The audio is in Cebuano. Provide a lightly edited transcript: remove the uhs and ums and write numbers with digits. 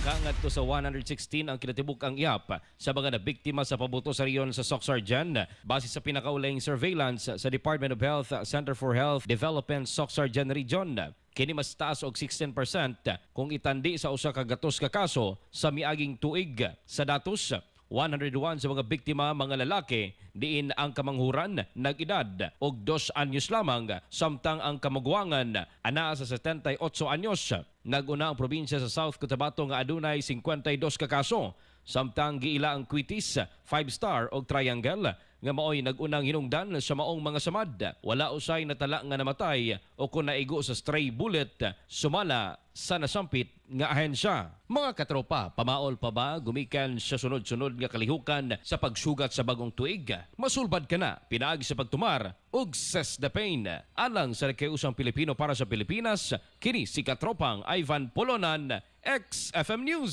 Muka ngadto sa 116 ang kinatibuk-ang ihap sa mga nabiktima sa pabuto sa rehiyon sa Soccsksargen base sa pinakaulahing surveillance sa Department of Health Center for Health Development Soccsksargen Region. Kini mas taas og 16% kung itandi sa 100 ka kaso sa miaging tuig. Sa datos, 101 sa mga biktima mga lalaki, diin ang kamanghuran nag-edad og 2 anyos lamang, samtang ang kamagwangan anaa sa 78 anyos. Nag-una ang probinsya sa South Cotabato nga adunay 52 ka kaso, samtang giila ang Quitis, 5 Star og Triangle nga maoy nag-unang hinungdan sa maong mga samad. Wala usay natala nga namatay o kung naigo sa stray bullet, sumala sa nasampit nga ahensya. Mga katropa, pamaol pa ba gumikan sa sunod-sunod nga kalihukan sa pagsugat sa bagong tuig? Masulbad ka na pinaagi sa pagtumar og Cess the Pain. Alang sa nagkaiusang Pilipino para sa Pilipinas, kini si katropang Ivan Polonan, XFM News.